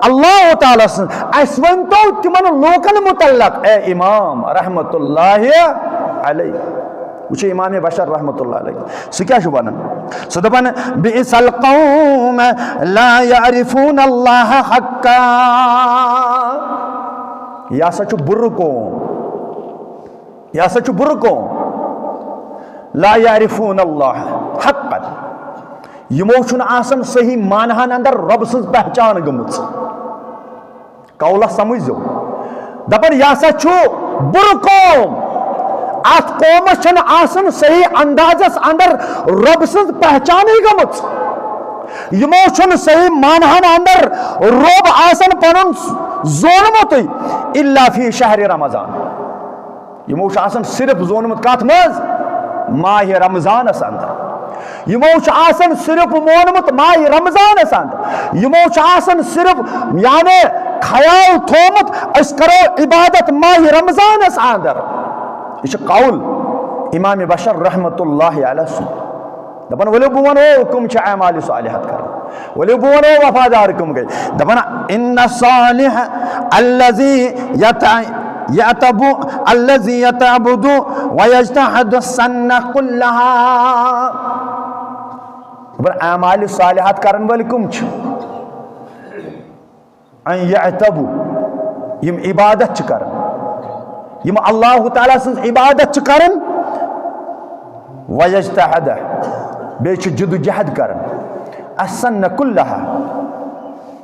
اللہ تعالیٰ سٕنٛز۔ اَسہِ ؤنۍ تو تِمن لوٗکن متعلق، اے امام رحمت اللہ علیہ۔ وٕچھِو امام بشر رحمت اللہ علیہ، سُہ کیٛاہ چھُ ونان؟ سُہ دپان، "بئس القوم لا یعرفون اللہ حقا۔" یہِ ہسا چھُ بُرٕ قوم۔ یہِ ہسا چھُ بُرٕ قوم۔ لا یعرفون اللہ حقا۔ یِمو چھُنہٕ آسان صحیح معناہن اندر رۄب سٕنٛز پہچان گٔمٕژ۔ قولس سمجھزیو۔ دپان، یہِ ہسا چھُ بُرٕ قوم۔ اتھ قومس چھنہٕ آسان صحیح اندازس اندر رۄب سٕنٛز پہچانٕے گٔمٕژ۔ یِمو چھُنہٕ صحیح معناہن اندر رۄب آسان پنُن زونمُتٕے، الا فی شہر رمضان۔ یِمو چھُ آسان صرف زونمُت کتھ منٛز؟ ماہِ رمضانس اندر۔ یِمو چھُ آسان صرف مونمُت ماہِ رمضانس اندر۔ یِمو چھُ آسان صرف، یعنی، خیال تھومُت، أسۍ کرو عبادت ماہِ رمضانس اندر۔ یہِ چھُ قول امام بشر رحمت اللہ علیہ سُنٛد۔ دپان، ؤلِو بہٕ ونو، کٕم چھِ اعمال صالحات کران۔ ؤلِو بہٕ ونو، وفادار کٕم گٔے۔ دپان، ان الصالح الذی یتع-، یعتب، الذی یتعبد ویجتہد السنہ کلہا۔ دپان، اعمال صالحات کرن وٲلۍ کٕم چھِ؟ ان یعتبو، یِم عبادت چھِ کران، یِم اللہ تعالیٰ سٕنٛز عبادت چھِ کران، ویجتہد، بیٚیہِ چھِ جدوجہد کران، السنہ کلہا،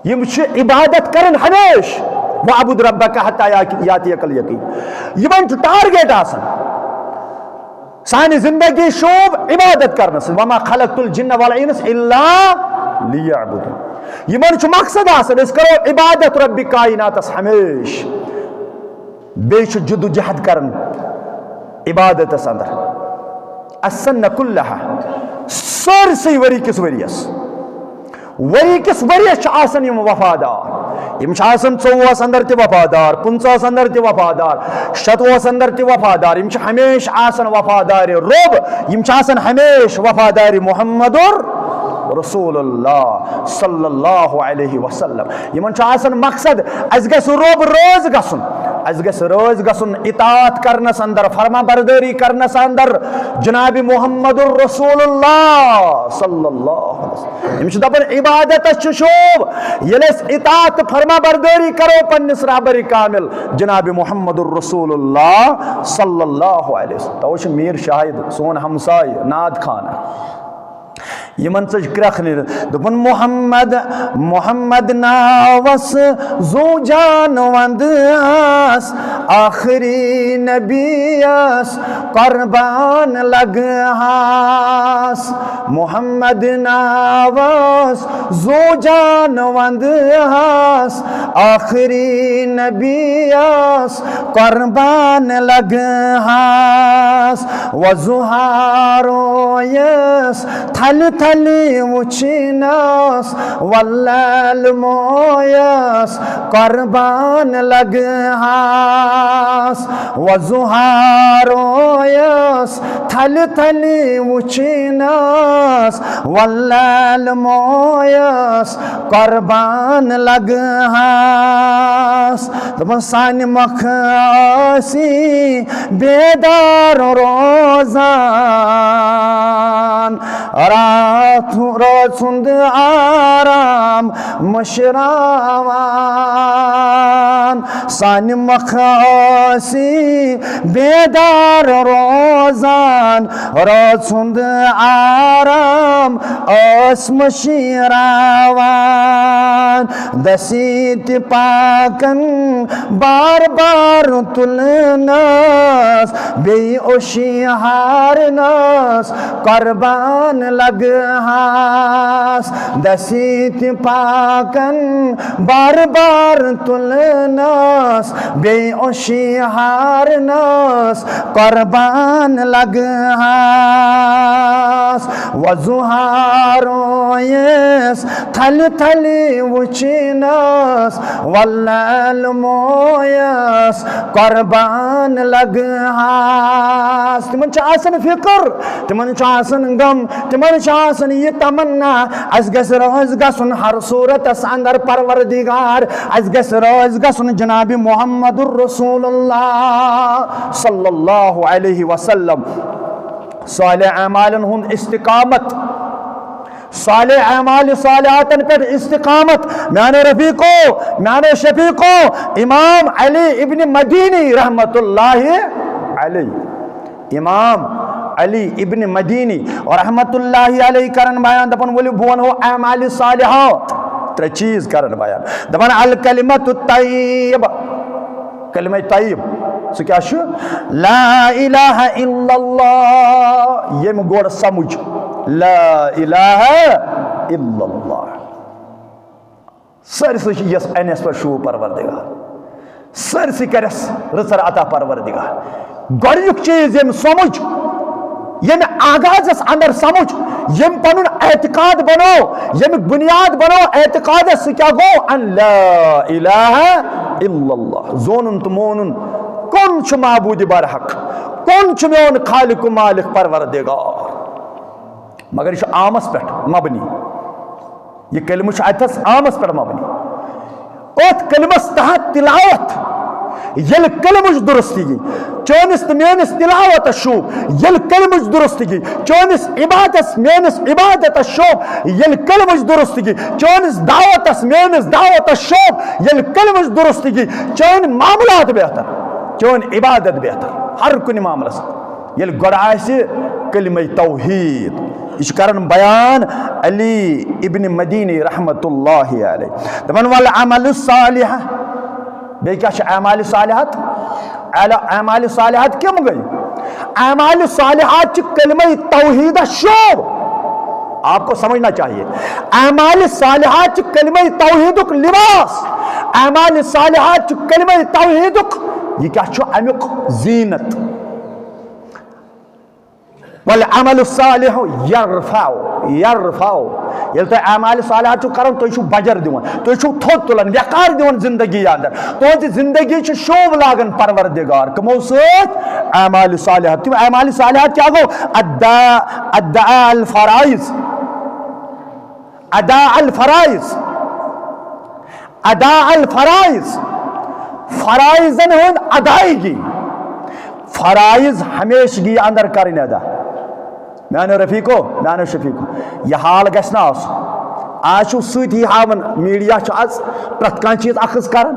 یِم چھِ عبادت کران ہمیشہِ، واعبد ربک حتی یاتیک الیقین، یِمن چھُ ٹارگیٹ آسان۔ سانہِ زندگی شوٗب عبادت کرنس سۭتۍ۔ وما خلقت الجن والانس الا لیعبدون۔ یِمن چھُ مقصد آسان، أسۍ کرو عبادت رب کائناتس ہمیشہِ۔ بیٚیہِ چھُ جدوجہد کران عبادتس اندر۔ السنہ کلہا، سٲرسٕے ؤری کِس ؤریس۔ ؤری کِس ؤریَس چھِ آسان یِم وفادار۔ یِم چھِ آسان ژوٚوُہَس اندر تہِ وفادار، پٕنٛژٕہَس اندر تہِ وفادار، شَتوُہَس اندر تہِ وفادار۔ یِم چھِ ہمیشہِ آسان وفادارِ رۄب، یِم چھِ آسان ہمیشہِ وفادارِ محمد رسول اللہ صلی اللہ علیہ وسلم۔ یِمن چھُ آسان مقصد، اَسہِ گژھِ رۄب رٲضۍ گژھُن، اَسہِ گژھِ رٲضۍ گژھُن اطاعت کرنس اندر، فرما بردٲری کرنس اندر جناب محمد رسول اللہ صلی اللہ علیہ وسلم۔ یِم چھِ دَپان، عبادتس چھُ شوب، ییٚلہِ أسۍ اطاعت تہٕ فرما بردٲری کرو پننِس رہبر کامل جناب محمد رسول اللہ صلی اللہ علیہ وسلم۔ توے چھُ میر شاہد سون ہمسایہِ ناد خان۔ یِمن ژٔج کرٛکھ نیٖرِتھ۔ دوٚپُن، محمد، محمد ناوس زُو جان ونٛدہس، آخری نبیس قربان لگہس۔ محمد ناوس زُو جان ونٛدہس، آخری نبیس قربان لگہس۔ وضحیٰ رویس تھل تھل وچھنس، واللیل مویس قربان لگہس۔ وضحیٰ رویس تھل تھل وچھنس، واللیل مویس قربان لگہس۔ آس۔ دوٚپُن، سانہِ مۄکھٕ ٲسی بیدار روزان، راتھ رٲژ ہُنٛد آرام مٔشراوان۔ سانہِ مۄکھٕ ٲسی بیدار روزان، رٲژ ہُنٛد آرام ٲس مٔشراوان۔ دٔسیٖتہِ پاکن بار بار تُلنس، بیٚیہِ اوشی ہارنس قربان لگہاس۔ دٔسیٖتہِ پاکن بار بار تُلنس، بیٚیہِ اوشی ہارنس قربان لگہاس۔ وضوہا رویس تھلہِ تھلہِ وُچھنس، واللیل مویس قربان لگہاس۔ تِمن چھُ آسان فکر، تِمن چھُ آسان غم، تِمن چھُ آسان یہِ تمنا، اسہِ گژھِ رٲضۍ گژھُن ہر صورتس اندر پروردگار، اسہِ گژھِ رٲضۍ گژھُن جناب محمد رسول اللہ صلی اللہ علیہ وسلم۔ صالح اعمالن ہُنٛد استقامت، صالح اعمال صالحاتن پٮ۪ٹھ استقامت۔ میانیو رفیقو، میانیو شفیقو، امام علی ابن مدینی رحمت اللہ علیہ، امام علی ابن مدینی رحمت اللہ علیہ کرن بیان، دپان، ؤلِو بہٕ ونہو اعمال صالحات ترٛےٚ چیٖز کرن بیان۔ دپان، الکلمۃ الطیبہ، کلمہ طیب، سُہ کیٛاہ چھُ؟ لا الہ الا اللہ۔ ییٚمۍ گۄڈٕ سمجھ لا الہ الا اللہ، سٲرسٕے چھِ یَس اَنٮ۪س پٮ۪ٹھ شوٗب پروردگار، سٲرسٕے کَرٮ۪س رٕژر عطا پروردگار۔ گۄڈٕنیُک چیٖز ییٚمۍ سمجھ، ییٚمہِ آغازس اندر سمجھ، ییٚمۍ پنُن اعتقاد بنوو، ییٚمیُک بنیاد بنوو اعتقادس، سُہ کیٛاہ گوٚو؟ ان لا الہ الا اللہ، زونُن تہٕ مونُن کون چھُ معبود برحق، کون چھُ میون خالق و مالک پروردگار۔ مگر یہِ چھُ عامس پٮ۪ٹھ مبنی، یہِ کلمہٕ چھُ اتھس عامس پٮ۪ٹھ مبنی۔ اتھ کلمس تحت تلاوت، ییٚلہِ کلمٕچ درستگی چٲنِس تہٕ میٲنِس تلاوتس شوٗب، ییٚلہِ کلمٕچ درستگی چٲنِس عبادتس، میٲنِس عبادتس شوٗب، ییٚلہِ کلمٕچ درستگی چٲنِس دعوتس، میٲنِس دعوتس شوٗب، ییٚلہِ کلمٕچ درستگی، چٲنۍ معاملات بہتر، چٲنۍ عبادت بہتر، ہر کُنہِ معاملس۔ ییٚلہِ گۄڈٕ آسہِ کلمہ توحید، یہِ چھُ کران بیان علی ابن مدینی رحمت اللہ علیہ، دپان، والعمل الصالح۔ بیٚیہِ کیٛاہ چھِ اعمال صالحات؟ اعلی-، اعمال صالحات کم گٔے؟ اعمال صالحات چھِ کلمہ توحیدس شوب۔ آپ کو سمجھنا چاہیے، اعمال صالحات چھِ کلمہ توحیدک لباس، اعمال صالحات چھِ کلمہ توحیدک، یہِ کیٛاہ چھُ؟ امیُک زینت۔ والعمل الصالح یرفع، یرفع۔ ییٚلہِ تُہۍ اعمال صالحات چھِو کران، تُہۍ چھِو بجر دِوان، تُہۍ چھِو تھوٚد تُلان، وقار دِوان زندگی اندر۔ تُہنٛزِ زندگی چھِ شوب لاگان پروردگار۔ کٕمو سۭتۍ؟ اعمال صالحات۔ تِم اعمال صالحات کیٛاہ گوٚو؟ ادا، ادا الفرائض، ادا الفرائض۔ ادا الفرائض، فرائضن ہُنٛد ادائیگی، فرائض ہمیشگی اندر کرٕنۍ ادا۔ میانیو رفیقو، میانیو شفیقو، یہِ حال گژھِ نہٕ آسُن۔ آز چھُو سۭتی ہاوان، میڈیا چھُ آز پرٛٮ۪تھ کانٛہہ چیٖز اخذ کران۔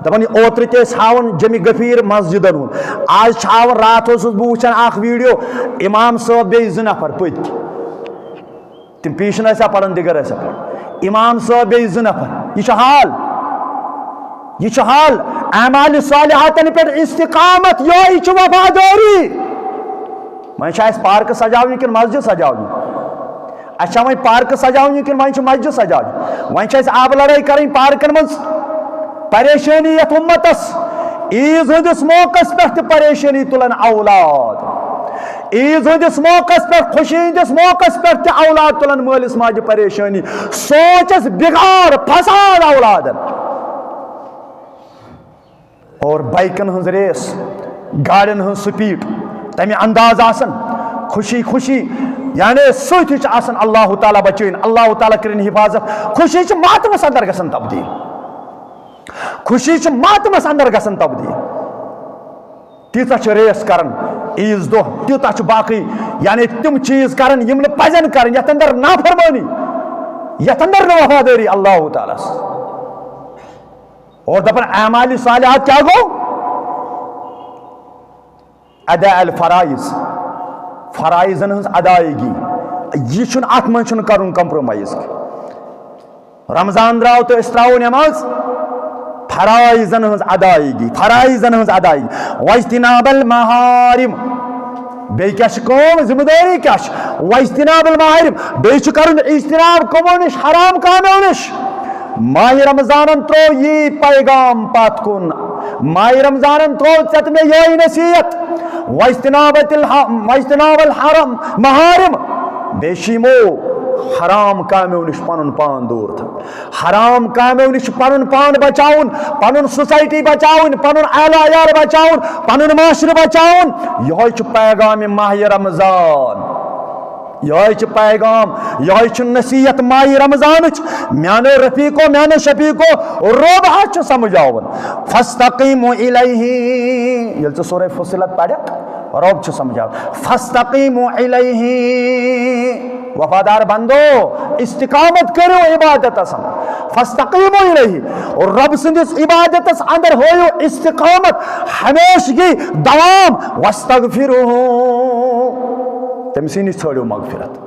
دپان، یہِ اوترٕ تہِ ٲسۍ ہاوان جمہِ غفیٖر مسجدن ہُنٛد، آز چھِ ہاوان، راتھ اوسُس بہٕ وٕچھان اکھ ویڈیو، امام صٲب بیٚیہِ زٕ نفر پٔتۍ کِنۍ۔ تِم پیشن ٲسیا پران، دِگر ٲسیا پران، امام صٲب بیٚیہِ زٕ نفر۔ یہِ چھُ حال، یہِ چھُ حال۔ اعمال صالحاتن پٮ۪ٹھ استقامت، یہے چھُ وفادٲری۔ وۄنۍ چھا اَسہِ پارکہٕ سجاونہِ کِنہٕ مسجد سجاونہِ؟ اَسہِ چھا وۄنۍ پارکہٕ سجاونہِ کِنہٕ وۄنۍ چھِ مسجد سجاونہِ؟ وۄنۍ چھِ اَسہِ آبہٕ لڑٲے کرٕنۍ پارکن منٛز۔ پریشٲنی یتھ امتس، عیٖذ ہٕنٛدِس موقعس پٮ۪ٹھ تہِ پریشٲنی تُلن اولاد، عیٖذ ہٕنٛدِس موقعس پٮ۪ٹھ، خوشی ہٕنٛدِس موقعس پٮ۪ٹھ تہِ اولاد تُلن مٲلِس ماجہِ پریشٲنی، سونچس بگاڑ، فساد اولادن۔ اور بائیکن ہٕنٛز ریس، گاڑٮ۪ن ہٕنٛز سپیڈ، تمہِ انداز آسان، خوشی خوشی، یعنی سۭتۍ چھِ آسان، اللہ تعالیٰ بچٲیِن، اللہ تعالیٰ کٔرِن حفاظت، خوشی چھِ ماتمس اندر گژھان تبدیل۔ خوشی چھِ ماتمس اندر گژھان تبدیل۔ تیٖژاہ چھِ ریس کران عیٖذ دۄہ، تیوٗتاہ چھُ باقٕے، یعنی تِم چیٖز کران یِم نہٕ پزن کرٕنۍ، یتھ اندر نافرمٲنی، یتھ اندر نہٕ وفادٲری اللہ تعالیٰ ہس۔ اور دپان اعمال صالحات کیٛاہ گوٚو؟ ادا الفرائض، فرائضن ہٕنٛز ادائیگی، یہِ چھُنہٕ، اتھ منٛز چھُنہٕ کرُن compromise۔ رمضان درٛاو تہٕ أسۍ ترٛاوو نٮ۪ماز، فرائضن ہٕنٛز ادائیگی، فرائضن ہٕنٛز ادائیگی، واجتناب المحارم۔ بیٚیہِ کیٛاہ چھِ کٲم، ذمہٕ دٲری کیٛاہ چھِ؟ واجتناب المحارم، بیٚیہِ چھُ کرُن اجتناب کمو نِش؟ حرام کامیو نِش۔ ماہِ رمضانن ترٛوو یی پیغام پتھ کُن، ماہِ رمضانن ترٛوو ژےٚ تہٕ مےٚ یِہوٚے نصیحت، واجتناب الح-، واجتناب الحرم محارم، بیٚیہِ چھِ یِمو حرام کامیو نِش پنُن پان دوٗر تھاوُن۔ حرام کامیو نِش چھُ پنُن پان بچاوُن، پنُن society بچاوٕنۍ، پنُن اہل عیال بچاوُن، پنُن معاشرٕ بچاوُن۔ یِہوٚے چھُ پیغام ماہِ رمضان، یِہوٚے چھُ پیغام، یِہوٚے چھُ نصیحت ماہِ رمضانٕچ۔ میانیو رفیقو، میانیو شفیقو، رۄب حظ چھُ سمجھاوُن۔ فاستقیموا الیہ، ییٚلہِ ژٕ سورہ فصلت پرکھ، رۄب چھُ سمجھاوان، فاستقیموا الیہ، وفادار بندو، استقامت کٔرِو عبادتس۔ فاستقیموا الیہ، رۄب سٕنٛدِس عبادتس اندر ہٲیِو استقامت، ہمیشگی، دوام، واستغفروہ، تٔمۍ سٕے نِش ژھٲنٛڈِو مغفرت۔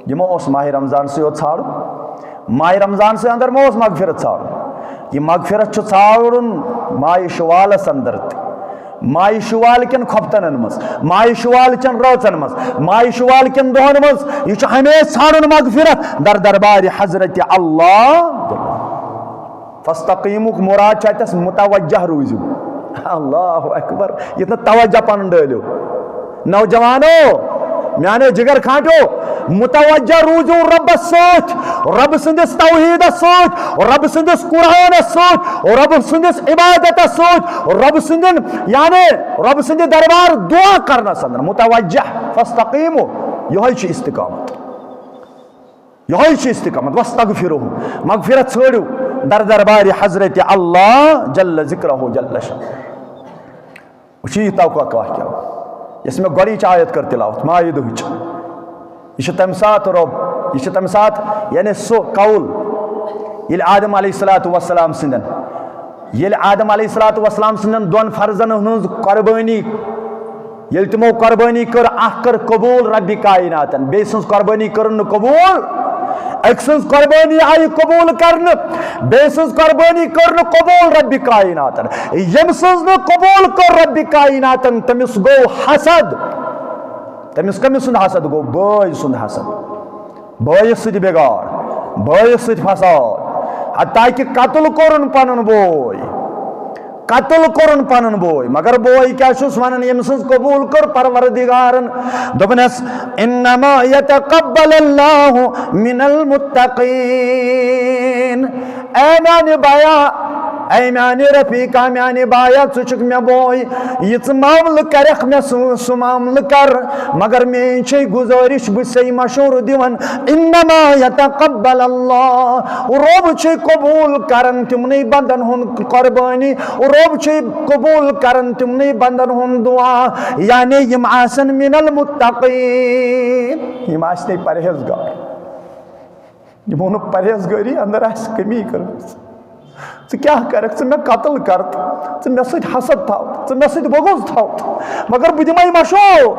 یِمو اوس ماہِ رمضان سٕے یوت ژھانٛڈُن، ماہِ رمضان سٕے اندر ما اوس مغفرت ژھانٛڈُن؟ یہِ مغفرت چھُ ژھانٛڈُن ماہِ شوالس اندر تہِ، ماہِ شوال کٮ۪ن خۄفتنن منٛز، ماہِ شوال چٮ۪ن رٲژن منٛز، ماہِ شوال کٮ۪ن دۄہن منٛز۔ یہِ چھُ ہمیشہِ ژھانٛڈُن مغفرت در دربارِ حضرت اللہ۔ فاستقیمُک مراد چھُ اتٮ۪س متوجہ روٗزِو۔ اللہ اکبر، یتھ نہٕ توجہ پنُن ڈٲلِو۔ نوجوانو، میانیو جگر کھانٹو، متوجہ روٗزِو رۄبس سۭتۍ، رۄبہٕ سٕنٛدِس توحیٖدس سۭتۍ، رۄبہٕ سٕنٛدِس قرآنس سۭتۍ، رۄبہٕ سٕنٛدِس عبادتس سۭتۍ، رۄبہٕ سٕنٛدٮ۪ن، یعنی رۄبہٕ سٕنٛدِ دربار دعا کرنس اندر متوجہ۔ فاستقیمو، یِہوٚے چھُ استقامت۔ یِہوٚے چھُ استقامت، واستغفروہ، مغفرت ژھٲنٛڈِو در دربارِ حضرت اللہ جل ذکرہ جل شانہ۔ وٕچھِو یہِ توقع کیٛاہ کیٛاہ، یۄس مےٚ گۄڈٕنِچ آیت کٔر تلاوت ماہِ دُہٕچ، یہِ چھُ تَمہِ ساتہٕ رۄب، یہِ چھُ تَمہِ ساتہٕ، یعنی سُہ قول، ییٚلہِ آدم علیہ الصلوۃ والسلام سٕنٛدٮ۪ن، ییٚلہِ آدم علیہ الصلوۃ والسلام سٕنٛدٮ۪ن دۄن فرزن ہٕنٛز قۄربٲنی، ییٚلہِ تِمو قۄربٲنی کٔر، اکھ کٔر قبوٗل ربِ کائناتن، بیٚیہِ سٕنٛز قۄربٲنی کٔر نہٕ قبوٗل، أکۍ سٕنٛز قۄربٲنی آیہِ قبوٗل کرنہٕ، بیٚیہِ سٕنٛز قۄربٲنی کٔر نہٕ قبوٗل ربِ کائناتن۔ ییٚمۍ سٕنٛز نہٕ قبوٗل کٔر ربِ کائناتن، تٔمِس گوٚو حسد۔ تٔمِس کٔمِس سُنٛد حسد گوٚو؟ بٲے سُنٛد حسد۔ بٲیِس سۭتۍ بِگاڑ، بٲیِس سۭتۍ فساد، حتیٰ کہِ قتل کوٚرُن پنُن بوے، قتل کوٚرُن پنُن بوے۔ مگر بوے کیٛاہ چھُس ونان، ییٚمۍ سٕنٛز قبوٗل کٔر پروردگارن؟ دوٚپنس، انما یتقبل اللہ من المتقین۔ اے میانہِ بایا، اے میانہِ رفیقا، میانہِ بایا، ژٕ چھُکھ مےٚ بوے، یہِ ژٕ معاملہٕ کرکھ مےٚ سۭتۍ، سُہ معاملہٕ کر، مگر میٲنۍ چھے گُزٲرِش، بہٕ چھسے مشورٕ دِوان، انما یتقبل اللہ، رۄب چھُے قبوٗل کران تِمنٕے بندن ہُنٛد قۄربٲنی، رۄب چھُے قبوٗل کران تِمنٕے بندن ہُنٛد دُعا، یعنی یِم آسن من المتقین، یِم آسنے پرہیزگار۔ یِمو نہٕ پرہیزگٲری اندر آسہِ کمی کٔرمٕژ۔ ژٕ کیٛاہ کرکھ؟ ژٕ مےٚ قتل کر تہٕ ژٕ مےٚ سۭتۍ حسد تھاو تہٕ ژٕ مےٚ سۭتۍ بغض تھاو تہٕ، مگر بہٕ دِمے مشورٕ۔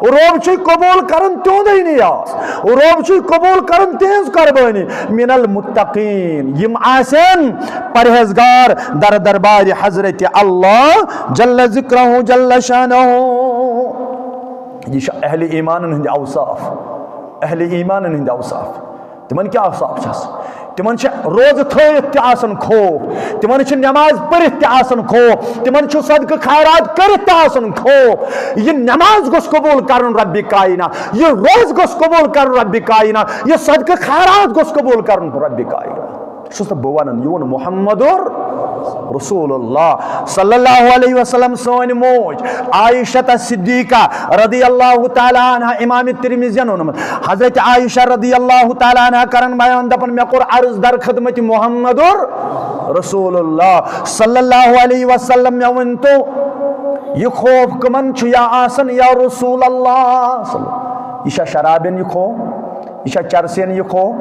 رۄب چھُے قبوٗل کران تِہُنٛدُے نیاز، رۄب چھُے قبوٗل کران تِہنٛز قۄربٲنی۔ من المتقین، یِم آسن پرہیزگار در دربارِ حضرت اللہ جل ذکرہ جل شانہ۔ یہِ چھُ اہل ایمانن ہٕنٛدۍ اوصاف، اہل ایمانن ہٕنٛدۍ اوصاف۔ تِمن کیٛاہ اوصاف چھِ آسان؟ تِمن چھِ روزٕ تھٲوِتھ تہِ آسان خوف، تِمن چھِ نماز پٔرِتھ تہِ آسان خوف، تِمن چھُ صدقہٕ خیرات کٔرِتھ تہِ آسان خوف۔ یہِ نماز گوٚژھ قبوٗل کرُن ربِ کائنات، یہِ روزٕ گوٚژھ قبوٗل کرُن ربِ کائنات، یہِ صدقہٕ خیرات گوٚژھ قبوٗل کرُن ربِ کائنات۔ چھُس نہٕ بہٕ ونان، یہِ ووٚن محمدُر۔ رسول اللہ صلی اللہ علیہ وسلم، سٲنۍ موج عائشہ صدیقہ رضی اللہ تعالیٰ عنہا، امام ترمذین اوٚنمُت۔ حضرت عائشہ رضی اللہ تعالیٰ عنہا کرن بیان، دپان، مےٚ کوٚر عرض در خدمت محمد رسول اللہ صلی اللہ علیہ وسلم، مےٚ ؤنۍ تو، یہِ خوف کٕمن چھُ یا آسان یا رسول اللہ؟ یہِ چھا شرابین یہِ خوف؟ یہِ چھا چرسین یہِ خوف؟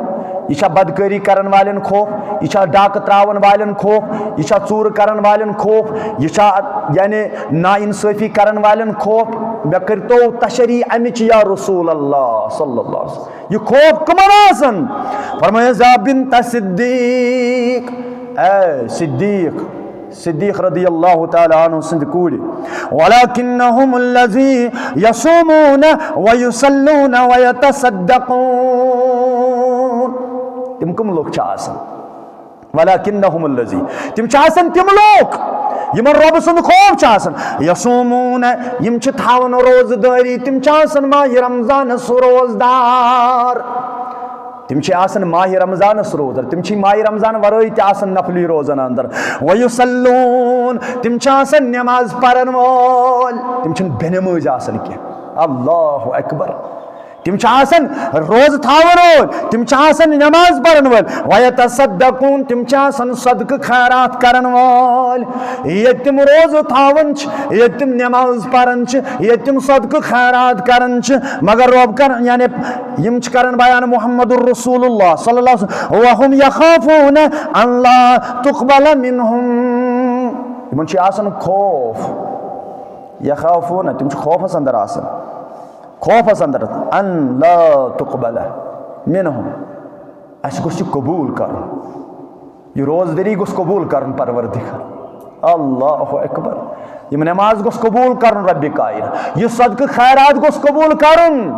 یہِ چھا بدکٲری کرن والٮ۪ن خوف؟ یہِ چھا ڈاکہٕ تراون والٮ۪ن خوف؟ یہِ چھا ژوٗرٕ کرن والٮ۪ن خوف؟ یہِ چھا، یعنی، ناانصٲفی کرن والٮ۪ن خوف؟ مےٚ کٔرتو تشریح امِچ یا رسول اللہ صلی اللہ علیہ وسلم۔ یہِ خوف کٕمن آسن؟ فرمٲیِو، یا بنت صدیق، اے صدیق، صدیق رضی اللہ تعالیٰ عنہ سٕنٛدِ کوٗرِ، ولکنہم الذی یصومون ویصلون ویتصدقون۔ تِم کٕم لُکھ چھِ آسان؟ ولکنہم الذی، تِم چھِ آسان تِم لُکھ یِمن رۄبہٕ سُنٛد خوف چھُ آسان۔ یصومون، یِم چھِ تھاوان روزٕ دٲری، تِم چھِ آسان ماہِ رمضانس روزدار۔ تِم چھِ آسان ماہِ رمضانس روزدار، تِم چھِ ماہِ رمضان ورٲے تہِ آسان نفلی روزن اندر۔ ویصلون، تِم چھِ آسان نماز پرن وٲلۍ، تِم چھِنہٕ بے نمٲز آسان کینٛہہ۔ اللہ اکبر۔ تِم چھِ آسان روزٕ تھاون وٲلۍ، تِم چھِ آسان نماز پرن وٲلۍ۔ ویتصدقون، تِم چھِ آسان صدقہٕ خیرات کرن وٲلۍ۔ ییٚتہِ تِم روزٕ تھاوان چھِ، ییٚتہِ تِم نماز پران چھِ، ییٚتہِ تِم صدقہٕ خیرات کران چھِ، مگر رۄب کران، یعنی یِم چھِ کران بیان محمد رسول اللہ صلی اللہ علیہ وسلم، وهم یخافون ان لا تقبل منهم۔ یِمن چھُ آسان خوف، یخافون، تِم چھِ خوفس اندر آسان، خوفس اندر، ان لا تقبل منهم، اسہِ گوٚژھ یہِ قبول کرُن۔ یہِ روزدٔری گوٚژھ قبول کرُن پروردگار۔ اللہ اکبر۔ یہِ نماز گوٚژھ قبول کرُن رب کائنات۔ یہِ صدقہٕ خیرات گوٚژھ قبول کرُن۔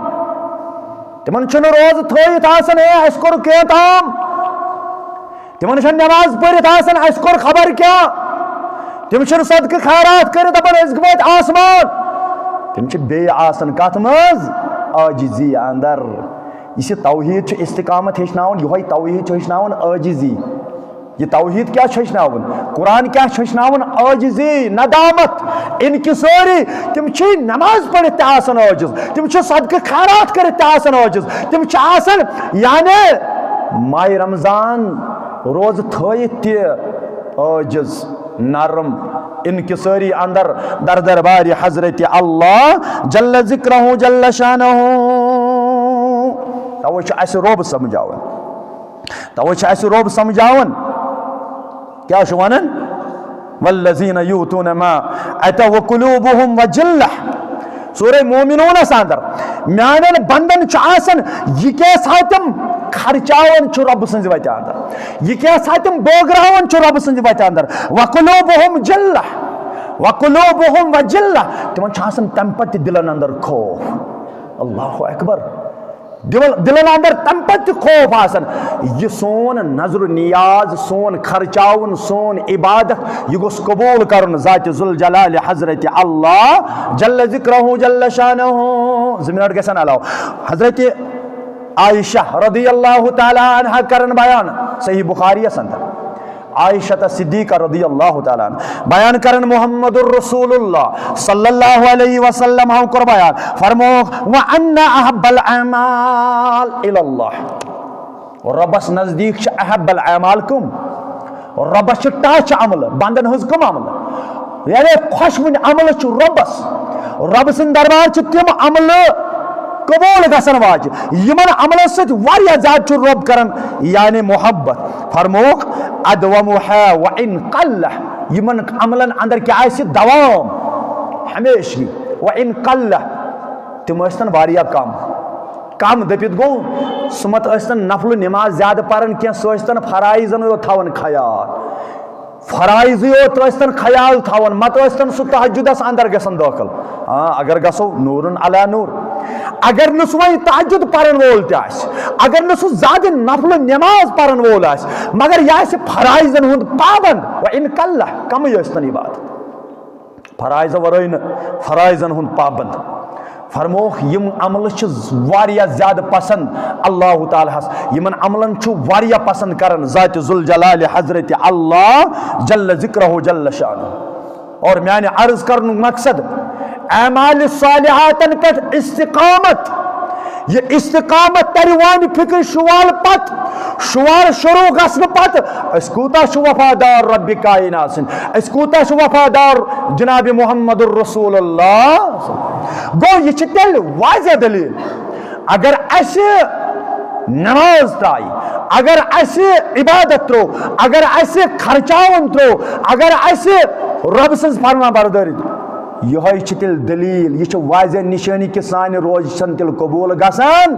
تِمن چھُنہٕ روزٕ تھٲوِتھ آسان، ہے، اَسہِ کوٚر کینٛہہ تام۔ تِمن چھَنہٕ نماز پٔرِتھ آسان، اَسہِ کوٚر خبر کیٛاہ۔ تِم چھِنہٕ صدقہٕ خیرات کٔرِتھ دپان، أسۍ وٲتۍ آسمان۔ تِم چھِ بیٚیہِ آسان کتھ منٛز؟ عاجزی اندر۔ یُس یہِ توحید چھُ استقامت ہیٚچھناوان، یِہوٚے توحید چھُ ہیٚچھناوان عٲجزی۔ یہِ توحید کیٛاہ چھُ ہیٚچھناوان؟ قرآن کیٛاہ چھُ ہیٚچھناوان؟ عٲجزی، ندامت، انکسٲری۔ تِم چھِ نماز پٔرِتھ تہِ آسان عٲجز، تِم چھِ صدقہٕ خیرات کٔرِتھ تہِ آسان عٲجز، تِم چھِ آسان، یعنی، ماہِ رمضان روزٕ تھٲیِتھ تہِ عٲجز، نرم، انکسٲری اندر در دربارِ حضرت اللہ جل ذکرہ جل شانہ۔ توے چھُ اسہِ رۄب سمجھاوان، توے چھُ اسہِ رۄب سمجھاوان۔ کیٛاہ چھُ ونان؟ والذین یؤتون ما آتوا وقلوبہم وجلہ۔ سورہ مومنونس اندر، میانٮ۪ن بندن چھُ آسان، یہِ کیٛاہ سا تِم خرچاوان چھُ رۄبہٕ سٕنٛزِ وتہِ اندر، یہِ کیٛاہ سا تِم بٲگراوان چھُ رۄبہٕ سٕنٛزِ وتہِ اندر۔ وقلوبہم جلہ، وقلوبہم وجلہ، تِمن چھُ آسان تمہِ پتہٕ تہِ دِلن اندر خوف۔ اللہ اکبر۔ دِل، دِلن اندر تمہِ پتہٕ تہِ خوف آسان۔ یہِ سون نظر و نیاز، سون خرچاوُن، سون عبادت، یہِ گوٚژھ قبول کرُن ذات ذوالجلال حضرت اللہ جل ذکرہ جل شانہ۔ زٕ منٹ گژھن علاوٕ۔ حضرت عائشہ رضی اللہ تعالیٰ عنہا کرن بیان صحیح بخاری یس اندر۔ عائشہ صدیقہ رضی اللہ تعالیٰ عنہ بیان کرن محمد الرسول اللہ صلی اللہ علیہ وسلم ہاں کر بیان فرموک، وَأَنَّ أَحَبَّ الْأَعْمَالِ إِلَى اللَّهِ۔ رۄبس نزدیٖک چھِ احب الاعمال کم؟ رۄبس چھِ ٹچ عملہٕ، بندن ہٕنٛز کم عملہٕ؟ یعنی خۄشوٕنۍ عملہٕ چھِ رۄبس، رۄبہٕ سٕنٛدِ دربار چھِ تِم عملہٕ قبول گژھن واجہِ، یِمن عملن سۭتۍ واریاہ زیادٕ چھُ رۄب کران یعنی محبت۔ فرمووُکھ، ادومها وان قل، یِمن عملن اندر کیٛاہ آسہِ؟ دوام، ہمیشگی۔ وان قل، تِم ٲسۍتن واریاہ کم۔ کم دٔپِتھ گوٚو، سُہ مت ٲسۍتن نفل نماز زیادٕ پران کینٛہہ، سُہ ٲسۍتن فرائضن یوت تھاوان خیال۔ فرائض یوت ٲسۍتن خیال تھاوان، مت ٲسۍتن سُہ تہجدس اندر گژھان دٲخل۔ آ، اگر گژھو نورن علی نور، اگر نہٕ سُہ وۄنۍ تہجد پرن وول تہِ آسہِ، اگر نہٕ سُہ زیادٕ نفل نماز پرن وول آسہِ، مگر یہِ آسہِ فرائضن ہُنٛد پابند، وان قل، کمٕے ٲسۍتن عبادت۔ فرائض ورٲے نہٕ، فرائضن ہُنٛد پابند۔ فرمووُکھ، یِم عملہٕ چھِ واریاہ زیادٕ پسند اللہ تعالیٰ ہس، یِمن عملن چھُ واریاہ پسند کران ذات ذوالجلال حضرت اللہ جل ذکرہ جل شانہ۔ اور میانہِ عرض کرنُک مقصد، اعمال صالحاتن پٮ۪ٹھ استقامت۔ یہِ استقامت ترِ وانہِ فکرِ شوال پتہٕ، شوال شروع گژھنہٕ پتہٕ۔ أسۍ کوٗتاہ چھِ وفادار رب کائنات سٕنٛدۍ، أسۍ کوٗتاہ چھِ وفادار جناب محمد رسول اللہ۔ گوٚو، یہِ چھِ تیٚلہِ واضح دٔلیٖل۔ اگر اسہِ نماز ترٛایہِ، اگر اسہِ عبادت ترٛوو، اگر اسہِ خرچاوُن ترٛوو، اگر اسہِ رۄب سٕنٛز فرما بردٲری، یِہوٚے چھِ تیٚلہِ دٔلیٖل، یہِ چھِ واضح نِشٲنی کہِ سانہِ روزٕ چھَنہٕ تیٚلہِ قبوٗل گژھان،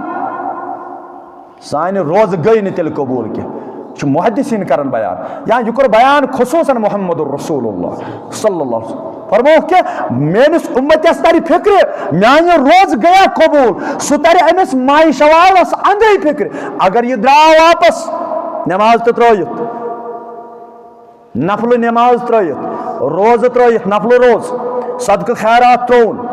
سانہِ روزٕ گٔے نہٕ تیٚلہِ قبوٗل کینٛہہ۔ یہِ چھُ محدثین کران بیان، یا یہِ کوٚر بیان خصوصاً محمد رسول اللہ صلی اللہ علیہ وسلم۔ فرمووُکھ کہِ میٲنِس اُمتس ترِ فکرِ، میانہِ روزٕ گٔیا قبوٗل، سُہ ترِ أمِس ماہِ شوالس اندرے فکرِ۔ اگر یہِ درٛاو واپس، نماز تہِ ترٲیِتھ، نفلہٕ نماز ترٲیِتھ، روزٕ ترٲیِتھ، نفلہٕ روزٕ، صدقہٕ خیرات ترٛووُن،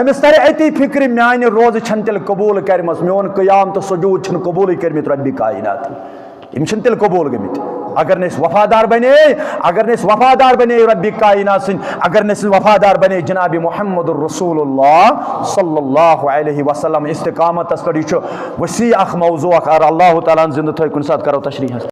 أمِس ترِ أتی فکرِ، میانہِ روزٕ چھنہٕ تیٚلہِ قبوٗل کرِمژ، میون قیام تہٕ سجود چھِنہٕ قبوٗلٕے کٔرمٕتۍ ربِ کائنات۔ یِم چھِنہٕ تیٚلہِ قبوٗل گٔمٕتۍ۔ اگر نہٕ أسۍ وفادار بنے، اگر نہٕ أسۍ وفادار بنے ربِ کائنات سٕنٛدۍ، اگر نہٕ أسۍ وفادار بنے جناب محمد رسول اللہ صلی اللہ علیہ وسلم، استقامتس پٮ۪ٹھ، یہِ چھُ وسیع اکھ موضوع اکھ، اگر اللہ تعالیٰ ہن زندٕ تھٲے، کُنہِ ساتہٕ کرو تشریح۔